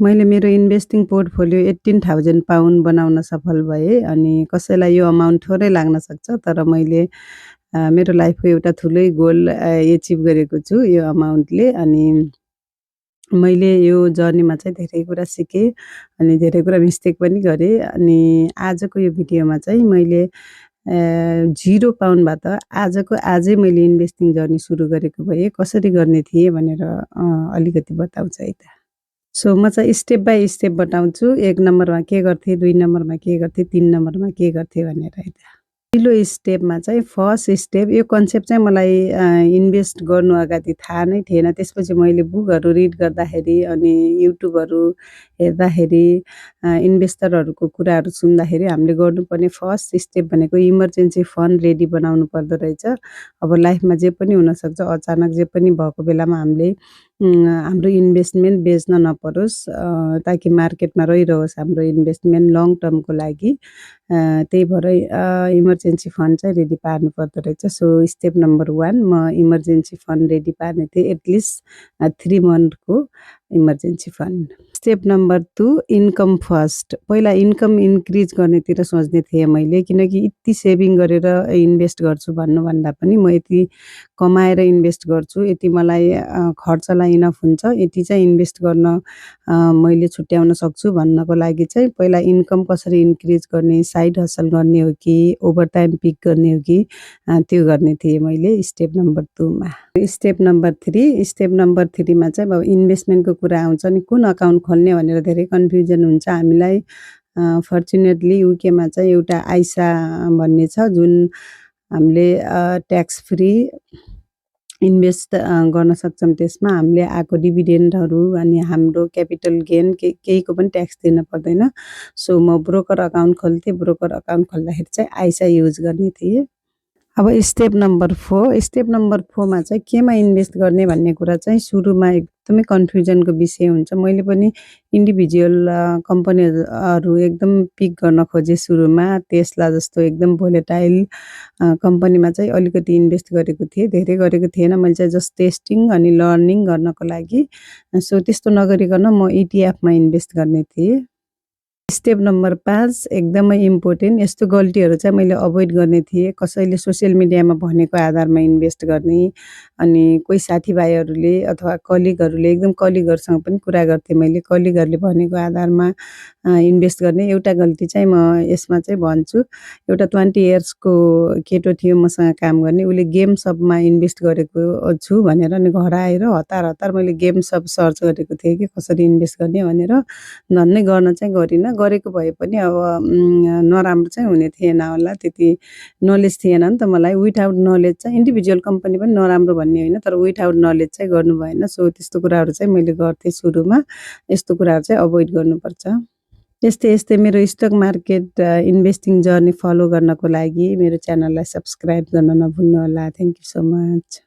मैले मेरो investing portfolio 18,000 pound बनाउन सफल भएँ अनि कसैलाई यो अमाउन्ट थोरै लाग्न सक्छ तर मैले मेरो लाइफको एउटा ठुलै गोल एचिभ गरेको छु यो अमाउन्टले अनि मैले यो जर्नीमा चाहिँ धेरै कुरा सिकेँ अनि धेरै कुरा मिस्टेक पनि गरेँ अनि आजको यो भिडियोमा चाहिँ मैले 0 पाउन्डबाट आजै मैले इन्भेस्टिङ जर्नी सुरु गरेको भए कसरी गर्ने थिएँ भनेर अलिकति बताउँछु है त। सो म चाहिँ स्टेप बाई स्टेप बताउँछु 1 नम्बरमा के गर्थेँ, 2 नम्बरमा के गर्थेँ, 3 नम्बरमा के गर्थेँ भनेर है त। पहिलो स्टेपमा चाहिँ फर्स्ट स्टेप यो कन्सेप्ट चाहिँ मलाई इन्भेस्ट गर्नु अगाडि थाहा नै थिएन। त्यसपछि मैले बुकहरू रिड गर्दाखेरि अनि युट्युबहरू हेर्दाखेरि इन्भेस्टरहरूको कुराहरू सुन्दाखेरि हामीले गर्नुपर्ने फर्स्ट स्टेप भनेको इमर्जेन्सी फन्ड रेडी बनाउनु पर्दो रहेछ। अब लाइफमा जे पनि हुनसक्छ, अचानक जे पनि भएको बेलामा हामीले हाम्रो इन्भेस्टमेन्ट बेच्न नपरोस् ताकि मार्केटमा रहिरहोस् हाम्रो इन्भेस्टमेन्ट लङ टर्मको लागि। त्यही भएर इमर्जेन्सी फन्ड चाहिँ रेडी पार्नु पर्दो रहेछ। सो स्टेप नम्बर 1 म इमर्जेन्सी फन्ड रेडी पार्ने थिएँ एटलिस्ट 3 मन्थको emergency fund. Step number 2 income first. पहिला इन्कम इन्क्रिज गर्नेतिर सोच्ने थिएँ मैले किनकि यति सेभिङ गरेर इन्भेस्ट गर्छु भन्नुभन्दा पनि म यति कमाएर इन्भेस्ट गर्छु, यति मलाई खर्चलाई इनफ हुन्छ, यति चाहिँ इन्भेस्ट गर्न मैले छुट्याउन सक्छु भन्नको लागि चाहिँ पहिला इन्कम कसरी इन्क्रिज गर्ने, साइड हसल गर्ने हो कि ओभर टाइम पिक गर्ने हो कि त्यो गर्ने थिएँ मैले स्टेप नम्बर 2 मा। स्टेप नम्बर 3 मा चाहिँ अब इन्भेस्टमेन्टको कुरा आउँछ नि कुन अकाउन्ट खोल्ने भनेर धेरै कन्फ्युजन हुन्छ हामीलाई। फर्चुनेटली युकेमा चाहिँ एउटा आइसा भन्ने छ जुन हामीले ट्याक्स फ्री इन्भेस्ट गर्न सक्छौँ। त्यसमा हामीले आएको डिभिडेन्डहरू अनि हाम्रो क्यापिटल गेन केहीको पनि ट्याक्स दिनु पर्दैन। सो म ब्रोकर अकाउन्ट खोल्थेँ। ब्रोकर अकाउन्ट खोल्दाखेरि चाहिँ आइसा युज गर्ने थिएँ। अब स्टेप नम्बर 4 मा चाहिँ केमा इन्भेस्ट गर्ने भन्ने कुरा चाहिँ सुरुमा एकदमै कन्फ्युजनको विषय हुन्छ। मैले पनि इन्डिभिजुअल कम्पनीहरू एकदम पिक गर्न खोजेँ सुरुमा। टेस्ला जस्तो एकदम भोलेटाइल कम्पनीमा चाहिँ अलिकति इन्भेस्ट गरेको थिएँ, धेरै गरेको थिएन। मैले चाहिँ जस्ट टेस्टिङ अनि लर्निङ गर्नको लागि। सो त्यस्तो नगरिकन म इटिएफमा इन्भेस्ट गर्ने थिएँ। स्टेप नम्बर 5 एकदमै इम्पोर्टेन्ट। यस्तो गल्तीहरू चाहिँ मैले अभोइड गर्ने थिएँ। कसैले सोसियल मिडियामा भनेको आधारमा इन्भेस्ट गर्ने अनि कोही साथीभाइहरूले अथवा कलिगहरूले एकदम कलिगहरूसँग पनि कुरा गर्थेँ मैले। कलिगहरूले भनेको आधारमा इन्भेस्ट गर्ने एउटा गल्ती चाहिँ म यसमा चाहिँ भन्छु। एउटा 20 इयर्सको केटो थियो मसँग काम गर्ने। उसले गेम सपमा इन्भेस्ट गरेको छु भनेर अनि घर आएर हतार मैले गेम सप सर्च गरेको थिएँ कि कसरी इन्भेस्ट गर्ने भनेर। धन्नै गर्न चाहिँ गरिनँ। गरेको भए पनि अब नराम्रो चाहिँ हुने थिएन होला। त्यति नलेज थिएन नि त मलाई। विथआउट नलेज चाहिँ इन्डिभिजुअल कम्पनी पनि नराम्रो भन्ने होइन तर विथआउट नलेज चाहिँ गर्नु भएन। सो त्यस्तो कुराहरू चाहिँ मैले गर्थेँ सुरुमा। यस्तो कुराहरू चाहिँ अभोइड गर्नुपर्छ। यस्तै मेरो stock market investing journey follow गर्नको लागि मेरो च्यानललाई सब्सक्राइब गर्न नभुल्नु होला। Thank you so much.